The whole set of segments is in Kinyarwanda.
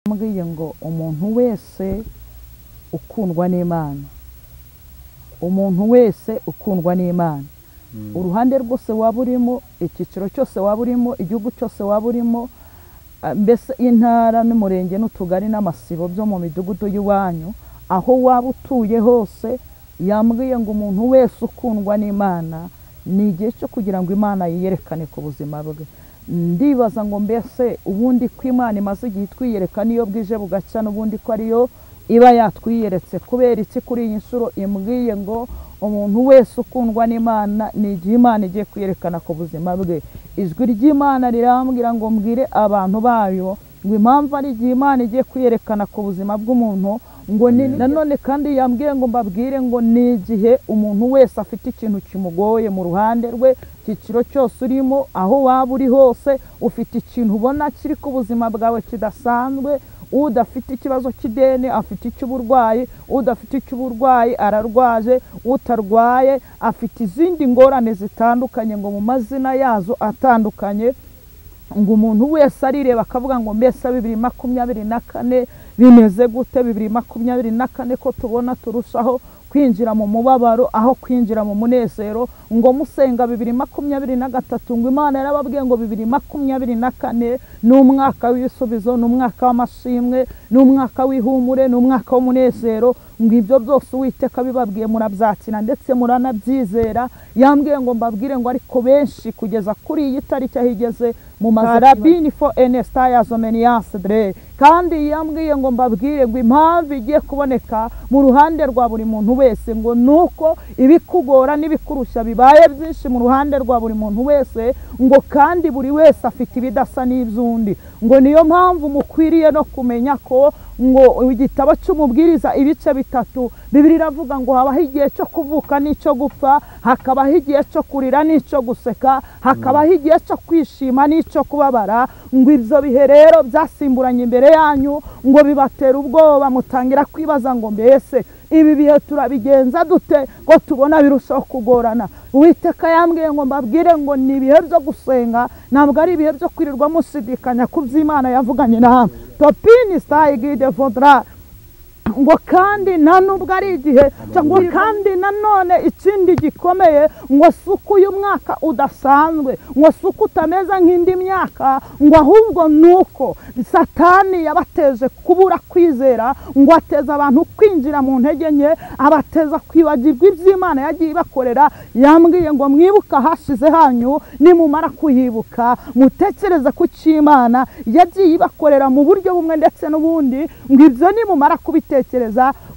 Mbwiye ngo umuntu wese ukundwa n'Imana, umuntu wese ukundwa n'Imana, uruhande rwose waba urimo, icyiciro cyose waba urimo, igihugu cyose waba urimo, mbese intara n'umurenge n'utugari n'amasibo byo mu midugudu y'iwanyu, aho waba utuye hose, yambwiye ngo umuntu wese ukundwa n'Imana ni igihe cyo kugira ngo Imana yiyerekane ku buzima bwe. Ndibaza ngo mbese ubundi ko Imana imaze igihe itwiyereka niyo bwije bugacya, n'ubundi ko ariyo iba yatwiyeretse, kubera iki kuri iyi nshuro imbwiye ngo umuntu wese ukundwa n'Imana ni igihe Imana igiye kwiyerekana ku buzima bwe. Ijwi ry'Imana rirambwira ngo mbwire abantu bayo ngo impamvu ari igihe Imana igiye kwiyerekana ku buzima bw'umuntu, ngo ni nanone kandi yambwiye ngo mbabwire ngo ni igihe umuntu wese afite ikintu kimugoye mu ruhande rwe, icyiciro cyose urimo, aho waba uri hose, ufite ikintu ubona kiri ku buzima bwawe kidasanzwe. Udafite ikibazo cy'ideni afite icy'uburwayi, udafite icy'uburwayi ararwaje, utarwaye afite izindi ngorane zitandukanye, ngo mu mazina yazo atandukanye, ngo umuntu wese arireba akavuga ngo mbese 2024 bimeze gute? 2024 ko tubona turushaho kwinjira mu mubabaro aho kwinjira mu munezero. Ngo musenga 2023, ngo Imana yarababwiye ngo 2024 ni umwaka w'ibisubizo, ni umwaka w'amashimwe, ni umwaka w'ihumure, ni umwaka w'umunezero. Ngo ibyo byose Uwiteka bibabwiye murabyakira ndetse muranabyizera. Yambwiye ngo mbabwire ngo ariko benshi kugeza kuri iyi tariki aho igeze mu mazarabini fo enesta yazomeniyanse. Kandi yambwiye ngo mbabwire ngo impamvu igiye kuboneka mu ruhande rwa buri muntu wese, ngo nuko ibikugora n'ibikurushya bibaye byinshi mu ruhande rwa buri muntu wese, ngo kandi buri wese afite ibidasa n'iby'undi. Ngo niyo mpamvu mukwiriye no kumenya ko ngo igitabo cy'umubwiriza ibice 3 Bibiliya iravuga ngo habaho igihe cyo kuvuka n'icyo gupfa, hakabaho igihe cyo kurira n'icyo guseka, hakabaho igihe cyo kwishima n'icyo kubabara. Ngo ibyo bihe rero byasimburanye imbere yanyu, ngo bibatera ubwoba, mutangira kwibaza ngo mbese ibi bihe turabigenza dute ngo tubona birushaho kugorana. Uwiteka yambwiye ngo mbabwire ngo ni ibihe byo gusenga, ntabwo ari ibihe byo kwirirwa mushidikanya ku by'Imana yavuganye namwe. Topini stayigide vodra. Ngo kandi nta nubwo ari igihe, ngo kandi nanone ikindi gikomeye, ngo suku uyu mwaka udasanzwe, ngo suku utameze nk'indi myaka, ngo ahubwo nuko Satani yabateje kubura kwizera, ngo ateza abantu kwinjira mu ntege nke, abateza kwibagirwa iby'Imana yagiye ibakorera. Yambwiye ngo mwibuka hashize hanyu, nimumara kuyibuka mutekereze ku cy'Imana yagiye ibakorera mu buryo bumwe ndetse n'ubundi, ngo ibyo nimumara kubitekereza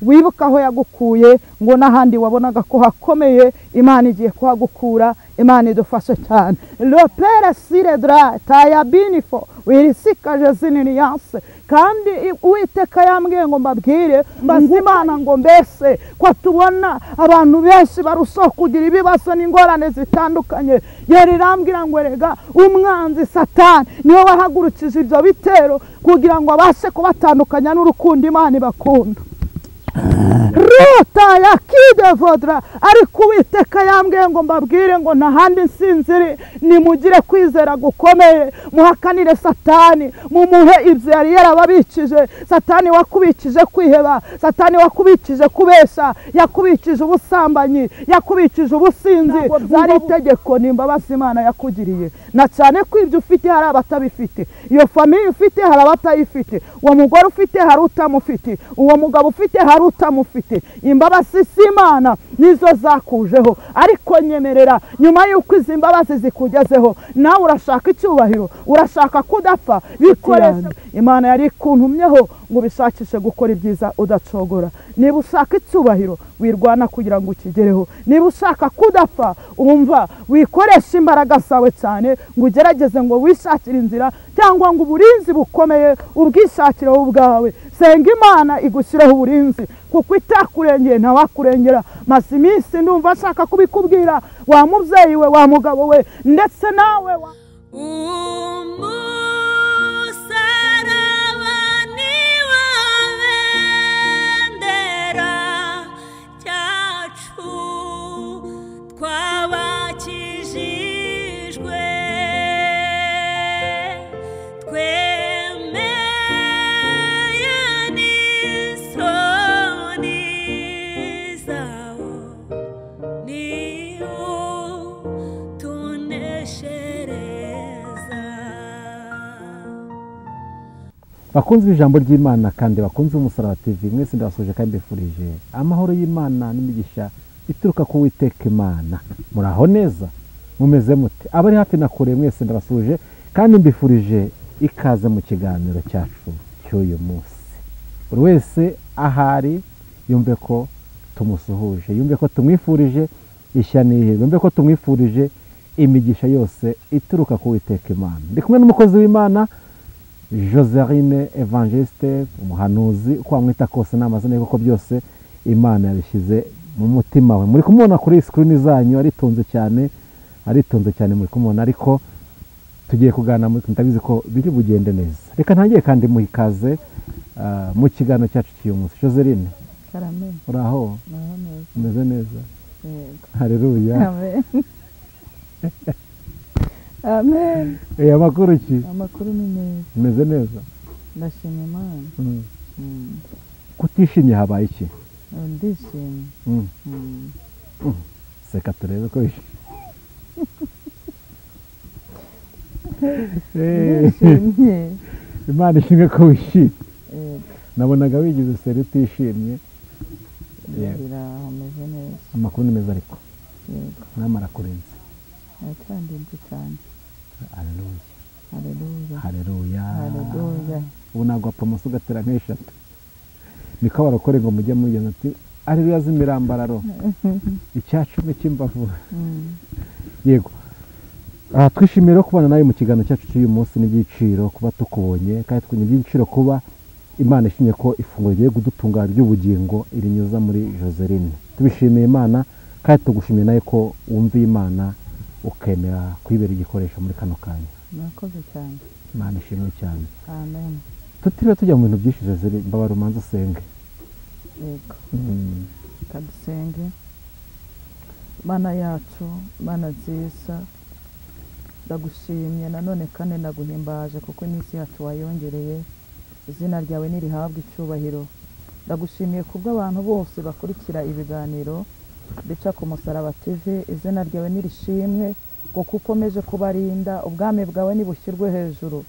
wibuka aho yagukuye, ngo n'ahandi wabonaga ko hakomeye Imana igiye kuhagukura. Imana idufashe cyane. Lopere siredra tayabinifo wirisikaje zininiyanse. Kandi Uwiteka yambwiye ngo mbabwire mbaze Imana ngo mbese ko tubona abantu benshi barushaho kugira ibibazo n'ingorane zitandukanye, yari irambwira ngo erega umwanzi Satani niwe wahagurukije ibyo bitero kugira ngo abashe kubatandukanya n'urukundo Imana ibakunda. Ruta ya kide vodra. Ariko Uwiteka yambwiye ngo mbabwire ngo nta handi nsinziri, nimugire kwizera gukomeye, muhakanire Satani, mumuhe ibyo yari yarababikije. Satani wakubikije kwiheba, Satani wakubikije kubesha, yakubikije ubusambanyi, yakubikije ubusinzi. Byari itegeko, ni imbabazi Imana yakugiriye, na cyane ko ibyo ufite hari abatabifite, iyo famiye ufite hari abatayifite, uwo mugore ufite hari utamufite, uwo mugabo ufite hari utamufite. Imbabazi z'Imana nizo zakujeho. Ariko nyemerera nyuma y'uko izi mbabazi zikugezeho, nawe urashaka icyubahiro, urashaka kudapfa, bikoresha. Imana yari ikuntumyeho ngo ubishakishe gukora ibyiza udacogora. Niba ushaka icyubahiro wirwana kugira ngo ukigereho, niba ushaka kudapfa umva wikoresha imbaraga zawe cyane ngo ugerageze ngo wishakire inzira, cyangwa ngo uburinzi bukomeye ubwishakire wowe ubwawe. Senga Imana igushyireho uburinzi, kuko itakurengeye ntawakurengera. Maze iminsi ndumva ashaka kubikubwira, wa mubyeyi we, wa mugabo we, ndetse nawe wa twemeye. Bakunze ijambo ry'Imana kandi bakunze Umusaraba TV, mwese ndabasuje kandi mbifurije amahoro y'Imana n'imigisha ituruka ku Uwiteka Imana. Muraho neza, mumeze mute? Abari hafi na kure mwese ndabasuje kandi mbifurije ikaze mu kiganiro cyacu cy'uyu munsi. Buri wese ahari yumve ko tumusuhuje, yumve ko tumwifurije ishya n'ihirwe, yumve ko tumwifurije imigisha yose ituruka ku Uwiteka Imana. Ndi kumwe n'umukozi w'Imana Joseline Evangeliste, umuhanuzi, uko wamwita kose n'amazina ye kuko byose Imana yabishyize mu mutima we. Muri kumubona kuri screen zanyu, aritonze cyane, aritonze cyane muri kumubona, ariko tugiye kuganira, ndabizi ko biri bugende neza. Reka ntangiye kandi muha ikaze mu kiganiro cyacu cy'uyu munsi. Joseline, Karame. Uraho? Muraho neza. Umeze neza? Yego. Haleluya. Amen. Amen. Amakuru ki? Amakuru ni meza. Umeze neza? Ndashima Imana. Kutishimye habaye iki? Ndishimye. Seka turebe ko wishimye. Ndishimye. Imana ishimwe ko wishimye. Nabonaga wigize seri utishimye. Birahameze neza. Amakuru ni meza ariko. Yego. Mwamara kurinze. Aracyandinze cyane. Haleluya. Haleluya. Haleluya. Haleluya. Ubu nagwa promotion ugatera nk'eshatu. Niko barakore ngo mujye mugenda ati haleluya z'imirambararo. Icyacumi cy'imbavu. Yego. Twishimiye rero kubana nawe mu kiganiro cyacu cy'uyu munsi n'igiciro kuba tukubonye, kandi twinye iby'igiciro kuba Imana ishimye ko ifunguro rigiye kudutunga ry'ubugingo irinyuza muri Joseline. Tubishimiye Imana kandi tugushimiye nawe ko wumviye Imana ukemera kwibera igikoresho muri kano kanya. Murakoze cyane. Imana ishimwe cyane. Amen. Tutiriwe tujya mu bintu byinshi Joseline, mbabara umanze usenge. Yego. Kadusenge. Mana yacu, Mana nziza, ndagushimye nanone kandi ndaguhimbaje kuko iminsi yacu wayongereye. Izina ryawe nirihabwe icyubahiro. Ndagushimiye kubw'abantu bose bakurikira ibiganiro bica ku Musaraba TV. Izina ryawe nirishimwe kuko ukomeje kubarinda, ubwami bwawe nibushyirwe hejuru.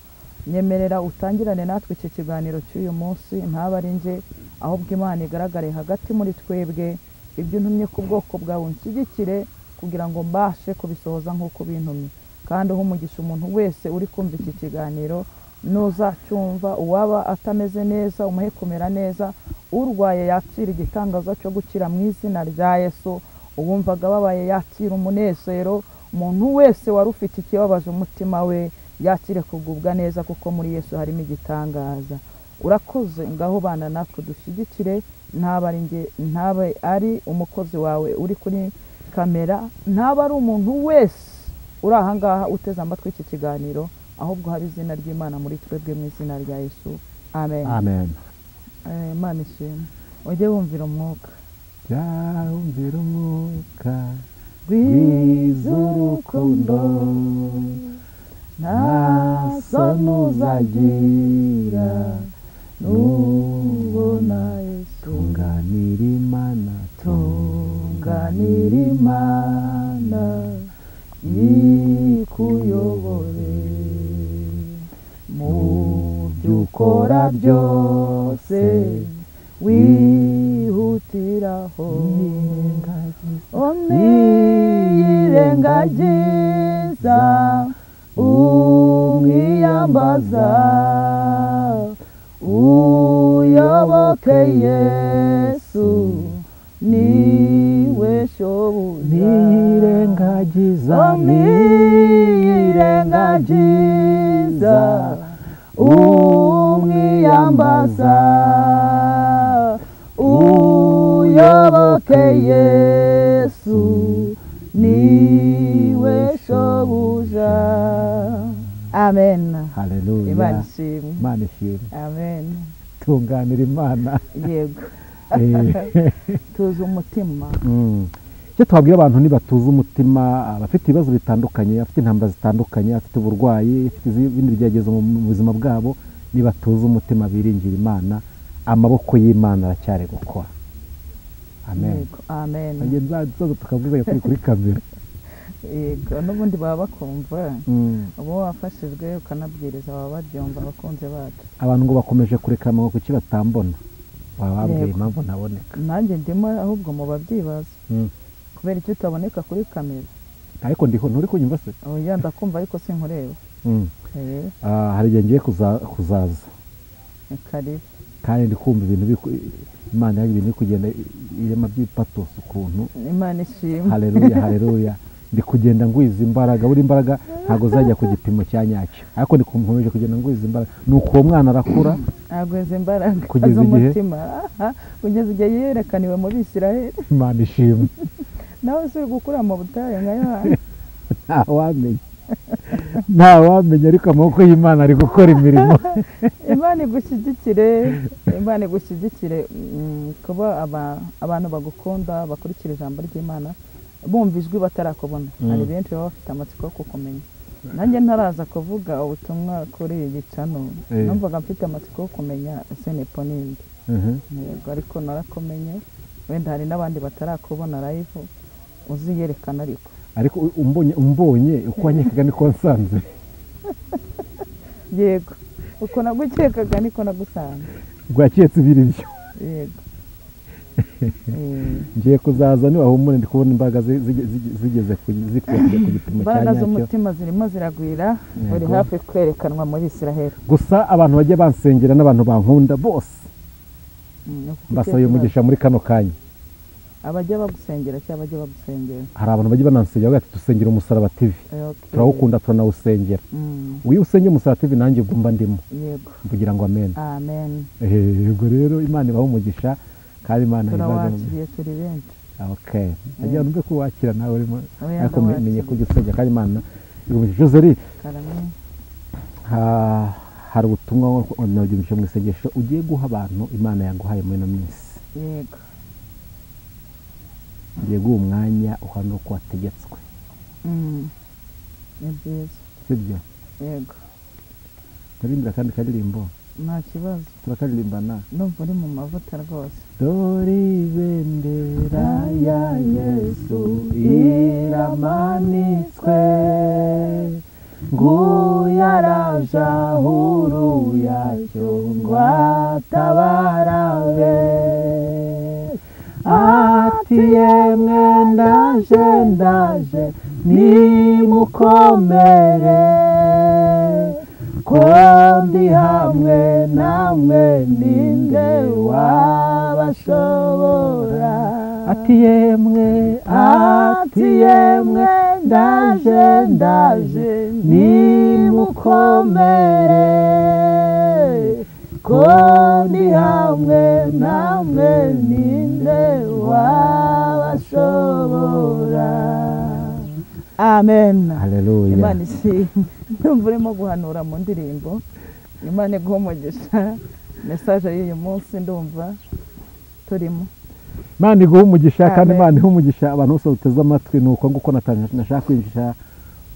Nyemerera utangirane natwe iki kiganiro cy'uyu munsi, ntaba ari nje ahubwo Imana igaragare hagati muri twebwe. Ibyo ntumye ku bwoko bwawe unshyigikire kugira ngo mbashe kubisohoza nk'uko bintumye, kandi uhe umugisha umuntu wese uri kumva iki kiganiro nuzacyumva, uwaba atameze neza umuhe kumera neza, urwaye yakira igitangaza cyo gukira mu izina rya Yesu, uwumvaga ababaye yakira umunezero, umuntu wese wari ufite ikibabaje umutima we yakire kugubwa neza kuko muri Yesu harimo igitangaza. Urakoze, ngaho bana natwe dushyigikire, ntaba ari nge, ntabe ari umukozi wawe uri kuri kamera, ntaba ari umuntu wese uri aha ngaha uteze amatwi iki kiganiro, ahubwo habe izina ry'Imana muri twebwe mu izina rya Yesu. Amen. Amen. Imana ishimwe. Ujye wumvira umwuka. Jya wumvira umwuka w'urukundo, nta soni uzagira nubona Yesu. Tunganira Imana, tunganira Imana ikuyobore mu byo ukora byose, wihutiraho uniyirengagiza umwiyambaza, uyoboke Yesu niwe shobuja. Niyirengagiza, uniyirengagiza umwiyambaza, uyoboke Yesu niwe shobuja. Amen. Haleluya. Imana ishimwe. Imana ishimwe. Amen. Tunganira Imana. Yego. Tuzi umutima. Icyo twabwira abantu nibatuza umutima, abafite ibibazo bitandukanye, abafite intambara zitandukanye, abafite uburwayi, abafite ibindi bigeragezo mu buzima bwabo, nibatuza umutima biringira Imana, amaboko y'Imana aracyari gukora. Amen. Amen. Agenza tukavuga kuri kamera. Yego, n'ubundi baba bakumva. Ubu wafashijwe ukanabwiriza baba babyumva abakunzi bacu. Abantu ngo bakomeje kurekama ngo kuki batambona, baba babwiye impamvu ntaboneka. Nanjye ndimo ahubwo mu babyibaza. Kubera icyo utaboneka kuri kamera. Ariko ndiho, nturi kunyumva se? Oya, ndakumva ariko sinkureba. Hari igihe ngiye kuzaza. Karibu. Kandi ndi kumva ibintu Imana yaje ibintu kugenda irema by'ipatos ukuntu. Imana ishimwe. Haleluya, haleluya. Ndi kugenda ngwiza imbaraga, buri imbaraga ntago zajya ku gipimo cya nyacyo. Ariko ndi kumkomeje kugenda ngwiza imbaraga. Nuko uwo mwana arakura, agwiza imbaraga kugeza igihe kugeza igihe yerekaniwe mu Bisiraheli. Imana ishimwe. Nawe se uri gukura mu butayu nka Yohana? Ntawamenya. Ntawamenya, ariko amaboko y'Imana ari gukora imirimo. Imana igushyigikire, Imana igushyigikire kuba abantu bagukunda bakurikira ijambo ry'Imana bumva ijwi batarakubona. Hari benshi baba bafite amatsiko yo kukumenya. Nanjye ntaraza kuvuga ubutumwa kuri iyi channel, numvaga mfite amatsiko yo kumenya ese Nepo ninde. Yego, ariko narakumenye. Wenda hari n'abandi batarakubona live, uziyerekana ariko. Ariko umbonye uko wanyekaga niko nsanze. Yego, uko nagukekaga niko nagusanze. Rwaketse ibiri byo. Yego. Ngiye kuzaza niba humure ndi kubona imbaraga zigeze ku gipimo cya Imbaraga nyacyo. z'umutima zirimo ziragwira, uri hafi kwerekanwa muri Israel. Gusa abantu bajye bansengera n'abantu bankunda bose. Mbasabiye umugisha muri kano kanya. Abajya bagusengera cyangwa abajya bagusengera. Hari abantu bajya banansengera bati dusengera Umusaraba TV. Turawukunda turanawusengera. Uyu usengera Umusaraba TV nanjye ugomba ndimo. Yego. Mvugira ngo amen. Amen. Ubwo rero Imana ibahe umugisha kandi Imana turawakiriye turi benshi. Okay. Agiye numve ko wakira nawe urimo ariko menye ko ugusengera kandi Imana igumugisha. Joseli. Karame. Hari ubutumwa nabyumvise mu isengesho ugiye guha abantu Imana yaguhaye muri ino minsi. Yego. Ngiye guha umwanya uhanura uko wategetswe. Ni byiza. Sibyo? Yego. Turirimbira kandi karirimbo. Nta kibazo. Turakaririmbana. Ndumva uri mu mavuta rwose. Dore ibendera ya Yesu iramanitswe, nguyu araje ahuru yacyo ngo atabarabe. Ati yemwe ndaje ndaje nimukomere, ko ndi hamwe namwe ninde wabashobora. Ati yemwe ndaje ndaje nimukomere, ko ndi hamwe namwe ninde wabashobora. Amen. Haleluya. Imana ishimwe. Ndumva urimo guhanura mu ndirimbo. Imana iguhe umugisha. Message y'uyu munsi ndumva turimo. Imana iguhe umugisha kandi Imana ihe umugisha abantu bose bateze amatwi. Nuko nguko nashaka kwinjira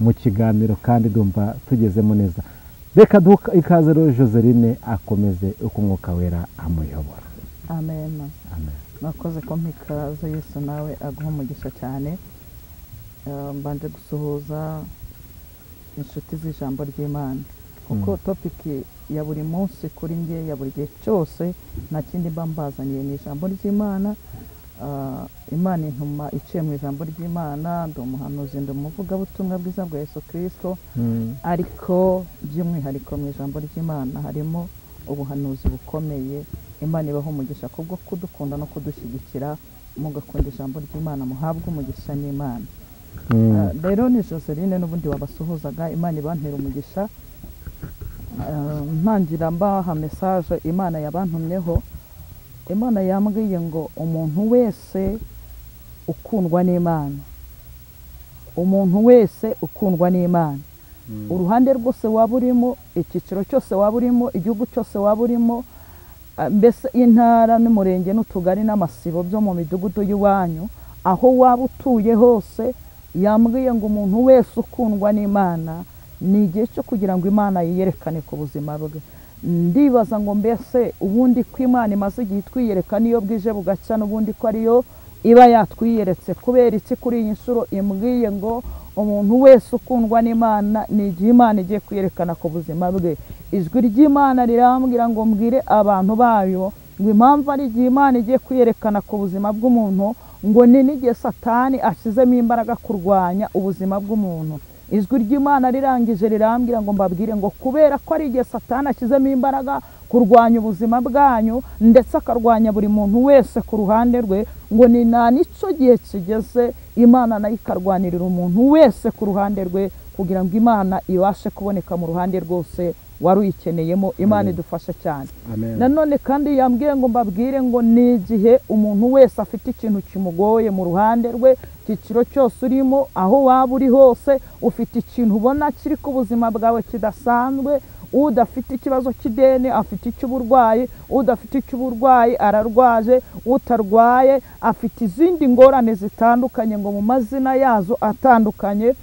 mu kiganiro kandi ndumva tugezemo neza. Reka duhe ikaze rero Joseline akomeze uko Umwuka Wera amuyobora. Amen. Amen. Mwakoze kumpa ikaze, Yesu nawe aguhe umugisha cyane. Mbanje gusuhuza inshuti z'ijambo ry'Imana, kuko topic ya buri munsi kuri nge ya buri gihe cyose nta kindi mba mbazaniye ni ijambo ry'Imana. Imana intuma iciye mu ijambo ry'Imana. Ndi umuhanuzi, ndi umuvugabutumwa bwiza bwa Yesu Kristo, ariko by'umwihariko mu ijambo ry'Imana harimo ubuhanuzi bukomeye. Imana ibaho umugisha kubwo kudukunda no kudushyigikira, mugakunda ijambo ry'Imana, muhabwe umugisha n'Imana. Rero ni Joseline n'ubundi wabasuhuzaga. Imana ibantera umugisha. Ntangira mbaha message Imana yabantumyeho. Imana yambwiye ngo umuntu wese ukundwa n'Imana, umuntu wese ukundwa n'Imana, uruhande rwose waba urimo, icyiciro cyose waba urimo, igihugu cyose waba urimo, mbese intara n'umurenge n'utugari n'amasibo byo mu midugudu y'iwanyu, aho waba utuye hose, yambwiye ngo umuntu wese ukundwa n'Imana ni igihe cyo kugira ngo Imana yiyerekane ku buzima bwe. Ndibaza ngo mbese ubundi ko Imana imaze igihe itwiyereka niyo bwije bugacya, n'ubundi ko ariyo iba yatwiyeretse, kubera iki kuri iyi nshuro imbwiye ngo Umuntu wese ukundwa n'Imana ni igihe Imana igiye kwiyerekana ku buzima bwe. Ijwi ry'Imana rirambwira ngo mbwire abantu bayo ngo impamvu ari igihe Imana igiye kwiyerekana ku buzima bw'umuntu, ngo ni n'igihe Satani ashyizemo imbaraga kurwanya ubuzima bw'umuntu. Ijwi ry'Imana rirangije rirambwira ngo mbabwire ngo kubera ko ari igihe Satani ashyizemo imbaraga kurwanya ubuzima bwanyu ndetse akarwanya buri muntu wese ku ruhande rwe, ngo ni nta n'icyo gihe kigeze Imana nayo ikarwanirira umuntu wese ku ruhande rwe, kugira ngo Imana ibashe kuboneka mu ruhande rwose wari uyikeneyemo. Imana idufashe cyane. Nanone kandi yambwiye ngo mbabwire ngo ni igihe umuntu wese afite ikintu kimugoye mu ruhande rwe, icyiciro cyose urimo, aho waba uri hose, ufite ikintu ubona kiri ku buzima bwawe kidasanzwe. Udafite ikibazo cy'ideni afite icy'uburwayi, udafite icy'uburwayi ararwaje, utarwaye afite izindi ngorane zitandukanye, ngo mu mazina yazo atandukanye.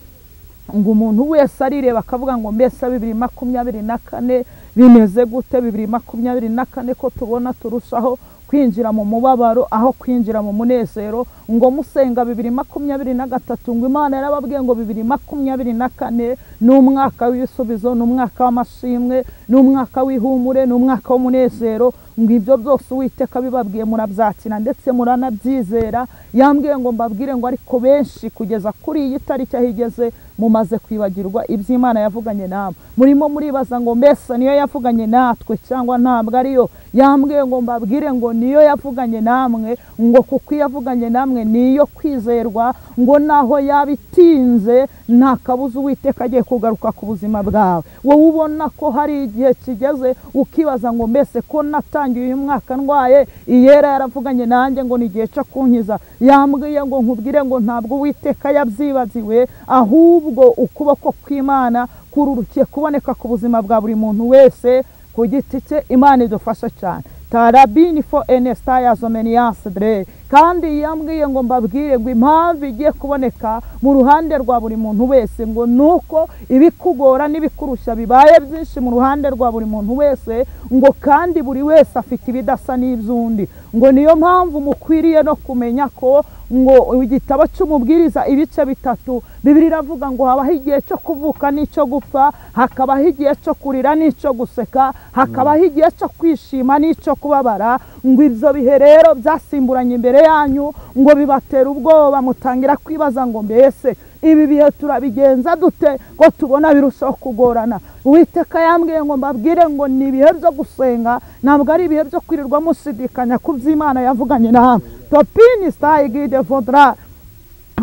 Ngo umuntu wese arireba akavuga ngo mbese 2024 bimeze gute? 2024 ko tubona turushaho kwinjira mu mubabaro aho kwinjira mu munezero. Ngo musenga 2023, ngo Imana yarababwiye ngo 2024 ni umwaka w'ibisubizo, ni umwaka w'amashimwe, ni umwaka w'ihumure, ni umwaka w'umunezero. Ngo ibyo byose Uwiteka bibabwiye murabyakira ndetse muranabyizera. Yambwiye ngo mbabwire ngo ariko benshi kugeza kuri iyi tariki aho igeze mumaze kwibagirwa iby'Imana yavuganye namwe. Murimo muribaza ngo mbese niyo yavuganye natwe cyangwa ntabwo ariyo? Yambwiye ngo mbabwire ngo niyo yavuganye namwe, ngo kuko yavuganye namwe niyo kwizerwa, ngo naho yabitinze nta kabuza Uwiteka agiye kugaruka ku buzima bwawe. Wowe ubona ko hari igihe kigeze ukibaza ngo mbese ko natangiye uyu mwaka ndwaye, iyera yaravuganye nanjye ngo ni igihe cyo kunkiza. Yambwiye ngo nkubwire ngo ntabwo Uwiteka yabyibagiwe, ahubwo ukuboko kw'Imana kururukiye kuboneka ku buzima bwa buri muntu wese ku giti cye. Imana idufasha cyane. Tarabini fo enesta ya zomeniance dre. Kandi yambwiye ngo mbabwire ngo impamvu igiye kuboneka mu ruhande rwa buri muntu wese, ngo nuko ibikugora n'ibikurusha bibaye byinshi mu ruhande rwa buri muntu wese, ngo kandi buri wese afite ibidasa n'iby'undi. Ngo niyo mpamvu mukwiriye no kumenya ko ngo igitabo cy'umubwiriza ibice 3 Bibiliya iravuga ngo habaho igihe cyo kuvuka n'icyo gupfa, hakabaho igihe cyo kurira n'icyo guseka, hakabaho igihe cyo kwishima n'icyo kubabara. Ngo ibyo bihe rero byasimburanye imbere yanyu, ngo bibatera ubwoba, mutangira kwibaza ngo mbese ibi bihe turabigenza dute ko tubona birushaho kugorana. Uwiteka yambwiye ngo mbabwire ngo ni ibihe byo gusenga, ntabwo ari ibihe byo kwirirwa mushidikanya ku by'Imana yavuganye namwe. Topini stayigide vodra.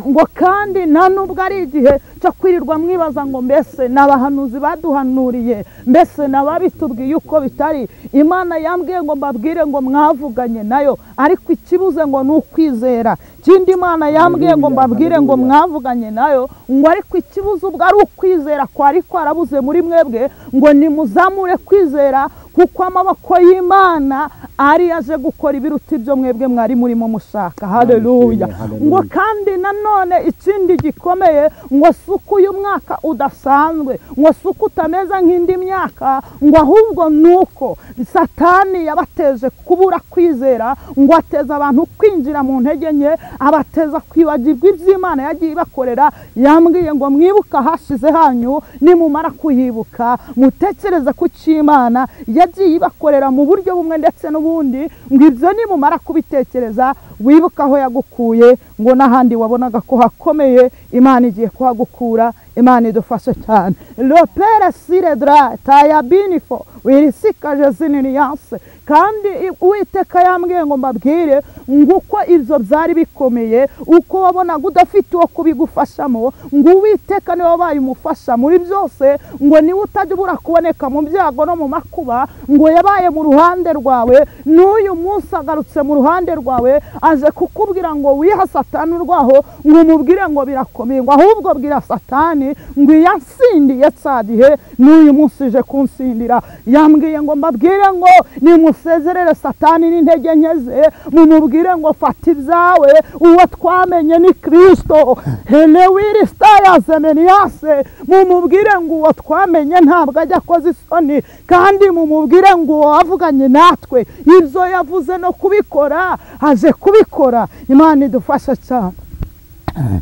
Ngo kandi nta nubwo ari igihe cyo kwirirwa mwibaza ngo mbese n'abahanuzi baduhanuriye, mbese n'ababitubwiye uko bitari. Imana yambwiye ngo mbabwire ngo mwavuganye nayo, ariko ikibuze ngo ni ukwizera. Kindi Imana yambwiye ngo mbabwire ngo mwavuganye nayo, ngo ariko ikibuze ubwo ari ukwizera kwari kwarabuze muri mwebwe, ngo nimuzamure kwizera, kuko amaboko y'Imana ari yaje gukora ibiruta ibyo mwebwe mwari murimo mushaka. Haleluya. Ngo kandi nanone ikindi gikomeye, ngo suku uyu mwaka udasanzwe, ngo suku utameze nk'indi myaka, ngo ahubwo nuko Satani yabateje kubura kwizera, ngo ateza abantu kwinjira mu ntege nke, abateza kwibagirwa iby'Imana yagiye ibakorera. Yambwiye ngo mwibuka hashize hanyu, nimumara kuyibuka mutekereze ku cy'Imana yagiye ibakorera mu buryo bumwe ndetse n'ubundi, ngo ibyo nimumara kubitekereza wibuka aho yagukuye, ngo n'ahandi wabonaga ko hakomeye Imana igiye kuhagukura. Imana idufashe cyane. Lopere siredra tayabinifo wirisikaje zininiyanse. Kandi Uwiteka yambwiye ngo mbabwire ngo uko ibyo byari bikomeye, uko wabonaga udafite uwo kubigufashamo, ngo Uwiteka niwe wabaye umufasha muri byose, ngo niwe utajya ubura kuboneka mu byago no mu makuba, ngo yabaye mu ruhande rwawe, n'uyu munsi agarutse mu ruhande rwawe, aje kukubwira ngo wiha Satani urwaho, ngo umubwire ngo birakomeye, ngo ahubwo bwira Satani ngo iyansindiye tsadihe, n'uyu munsi ije kunsindira. Yambwiye ngo mbabwire ngo nimusezerere Satani n'intege nke ze, mumubwire ngo fata ibyawe, uwo twamenye ni Kristo. Helewiristayazemeniase. Mumubwire ngo uwo twamenye ntabwo ajya akoza isoni, kandi mumubwire ngo uwo wavuganye natwe ibyo yavuze no kubikora aje kubikora. Imana idufasha cyane.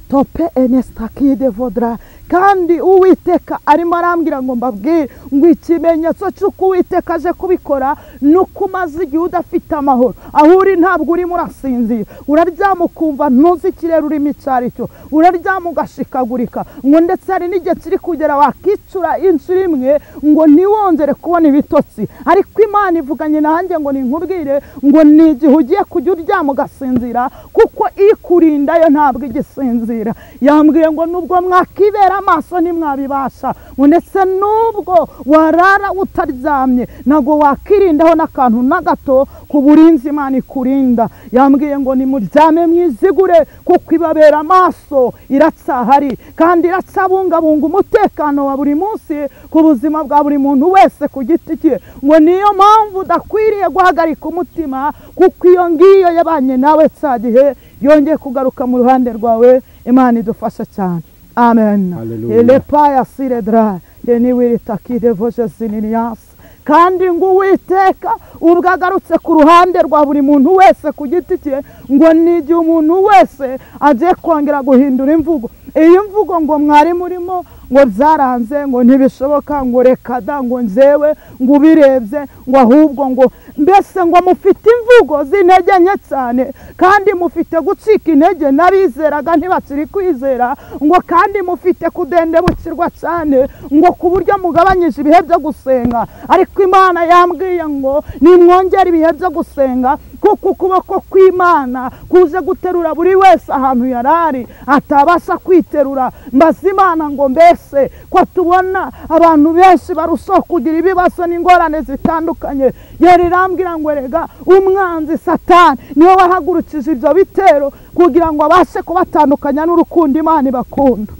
Tope enestakide vodra. Kandi Uwiteka arimo arambwira ngo mbabwire ngo ikimenyetso cy'uko Uwiteka aje kubikora nuko umaze igihe udafite amahoro. Aho uri ntabwo urimo urasinzira, uraryama ukumva ntuzi ikirere urimo icyo ari cyo, uraryama ugashikagurika, ngo ndetse hari n'igihe kiri kugera wakicura inshuro imwe ngo ntiwongere kubona ibitotsi. Ariko Imana ivuganye nanjye ngo ninkubwire ngo ni igihe ugiye kujya uryama ugasinzira, kuko ikurinda yo ntabwo igisinzira. Yambwiye ngo nubwo mwakibera amaso ntimwabibasha, ngo ndetse nubwo warara utaryamye ntabwo wakirindaho n'akantu na gato ku burinzi Imana ikurinda. Yambwiye ngo nimuryame mwizigure, kuko ibabera amaso iracyahari kandi iracyabungabunga umutekano wa buri munsi ku buzima bwa buri muntu wese ku giti cye. Ngo niyo mpamvu udakwiriye guhagarika umutima, kuko iyo ngiyo yabanye nawe cya gihe yongeye kugaruka mu ruhande rwawe. Imana idufasha cyane. Amen. Elepaya siredra yeniwiritakide vojezininias. Kandi ngo Uwiteka ubwo agarutse ku ruhande rwa buri muntu wese ku giti cye, ngo ni igihe umuntu wese agiye kongera guhindura imvugo. Iyi mvugo ngo mwari murimo ngo byaranze, ngo ntibishoboka, ngo reka da, ngo nzewe, ngo ubirebye, ngo ahubwo ngo mbese ngo mufite imvugo z'intege nke cyane, kandi mufite gucika intege n'abizeraga ntibakiri kwizera, ngo kandi mufite kudendebukirwa cyane, ngo ku buryo mugabanyije ibihe byo gusenga. Ariko Imana yambwiye ngo nimwongere ibihe byo gusenga, kuko ukuboko kw'Imana kuze guterura buri wese ahantu yarari atabasha kwiterura. Mbaza Imana ngo mbese ko tubona abantu benshi barushaho kugira ibibazo n'ingorane zitandukanye, yari irambwira ngo erega umwanzi Satani niwe wahagurukije ibyo bitero kugira ngo abashe kubatandukanya n'urukundo Imana ibakunda.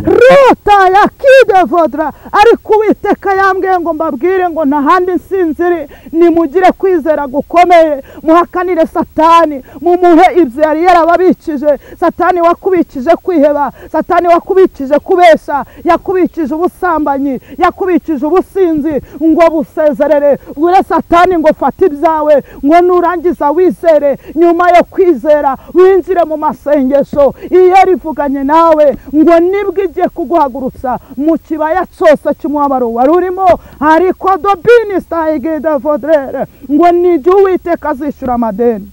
Ruta ya kide vodra. Ariko Uwiteka yambwiye ngo mbabwire ngo nta handi nsinziri, nimugire kwizera gukomeye, muhakanire Satani, mumuhe ibyo yari yarababikije. Satani wakubikije kwiheba, Satani wakubikije kubesha, yakubikije ubusambanyi, yakubikije ubusinzi, ngo busezerere. Bwire Satani ngo fata ibyawe, ngo nurangiza wizere. Nyuma yo kwizera winjire mu masengesho. Iyo rivuganye nawe ngo nibwo igiye kuguhagurutsa mu kibaya cyose cy'umubabaro wari urimo. Ariko dobini stayigida vodrere, ngo ni igihe Uwiteka azishyura amadeni.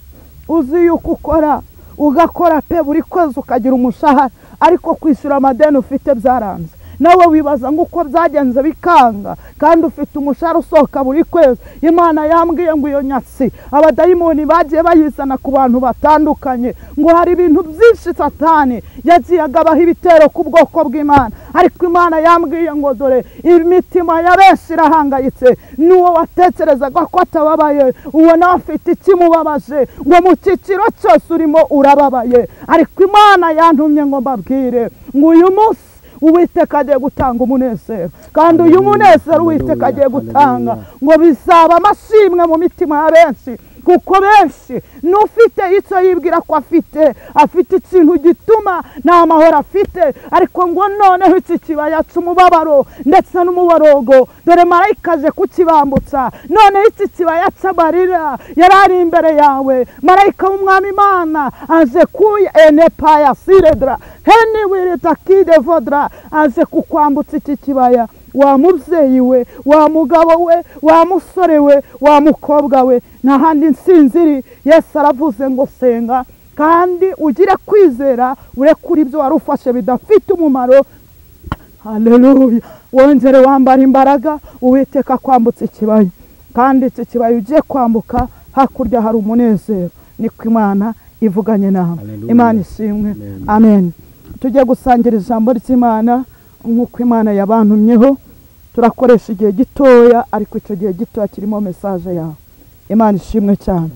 Uzi yuko ukora ugakora pe buri kwezi ukagira umushahara, ariko kwishyura amadeni ufite byaranze. Nawe wibaza ngo uko byagenze bikanga, kandi ufite umushahara usohoka buri kwezi. Imana yambwiye ngo iyo nyatsi abadayimoni bagiye bayizana ku bantu batandukanye, ngo hari ibintu byinshi Satani yagiye agabaho ibitero ku bwoko bw'Imana. Ariko Imana yambwiye ngo dore imitima ya benshi irahangayitse, n'uwo watekerezaga ko atababaye uwo nawe afite ikimubabaje, ngo mu cyiciro cyose urimo urababaye. Ariko Imana yantumye ngo mbabwire ngo uyu munsi Uwiteka agiye gutanga umunezero, kandi uyu munezero Uwiteka agiye gutanga ngo bizaba amashimwe mu mitima ya benshi, kuko benshi n'ufite icyo yibwira ko afite, afite ikintu gituma nta mahoro afite, ariko ngo noneho iki kibaya cy'umubabaro ndetse n'umuborogo dore marayika aje kukibambutsa. Noneho iki kibaya cy'amarira yari ari imbere yawe, marayika w'umwami Imana aje kuya enepaya siredra heni wiritakide vodra, aje kukwambutsa iki kibaya. Wa mubyeyi we, wa mugabo we, wa musore we, wa mukobwa we, nta handi nsinziri. Yesu aravuze ngo senga kandi ugire kwizera, urekure ibyo wari ufashe bidafite umumaro. Haleluya. Wongere wambara imbaraga, Uwiteka kwambutsa ikibaya, kandi iki kibaya ugiye kwambuka hakurya hari umunezero. Niko Imana ivuganye nawe. Imana ishimwe. Amen. Tujye gusangira ijambo ry'Imana nk'uko Imana yabantumyeho. Turakoresha igihe gitoya, ariko icyo gihe gitoya kirimo message yawe. Imana ishimwe cyane.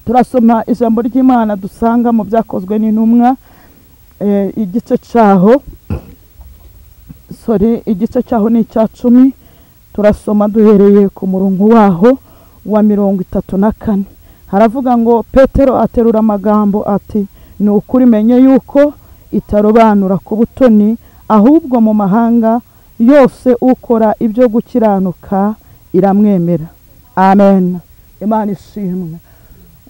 Turasoma ijambo ry'Imana dusanga mu byakozwe n'intumwa, igice cyaho, sorry, igice cyaho ni icya 10. Turasoma duhereye ku murongo waho wa 34. Haravuga ngo Petero aterura amagambo ati ni ukuri menye yuko itarobanura ku butoni, ahubwo mu mahanga yose ukora ibyo gukiranuka iramwemera. Amen. Imana ishimwe.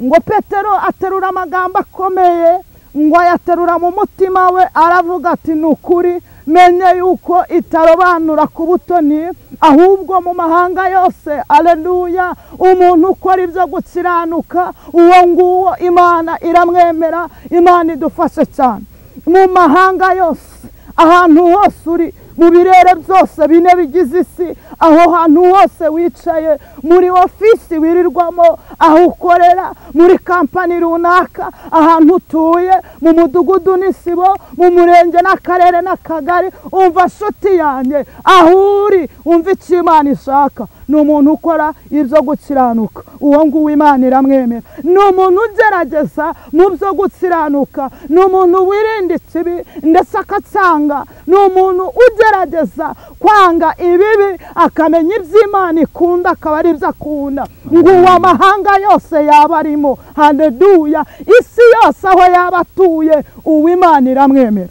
Ngo Petero aterura amagambo akomeye, Ngo ayaterura mu mutima we, aravuga ati ni ukuri menye yuko itarobanura ku butoni, ahubwo mu mahanga yose, aleluya, umuntu ukora ibyo gukiranuka uwo nguwo Imana iramwemera. Imana idufashe cyane. Mu mahanga yose, ahantu hose uri, mu birere byose bine bigize isi, aho hantu hose wicaye, muri ofisi wirirwamo, aho ukorera, muri kampani runaka, ahantu utuye, mu mudugudu n'isibo, mu murenge n'akarere n'akagari, umva nshuti yanjye, aho uri umva icyo Imana ishaka. Ni umuntu ukora ibyo gukiranuka, uwo nguwo Imana iramwemera. Ni umuntu ugerageza mu byo gukiranuka, ni umuntu wirinda ikibi ndetse akacyanga, ni umuntu ugerageza kwanga ibibi, akamenya iby'Imana ikunda akaba ari ibyo akunda. Nguwo amahanga yose yaba arimo, haleluya, isi yose aho yaba atuye, uwo Imana iramwemera.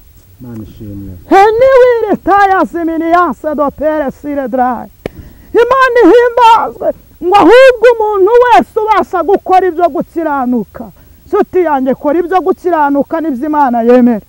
Heniwire tayaziminiyanse do pere sire drayi. Imana ihimbazwe. Ngo ahubwo umuntu wese ubasha gukora ibyo gukiranuka, nshuti yanjye, kora ibyo gukiranuka nibyo Imana yemera.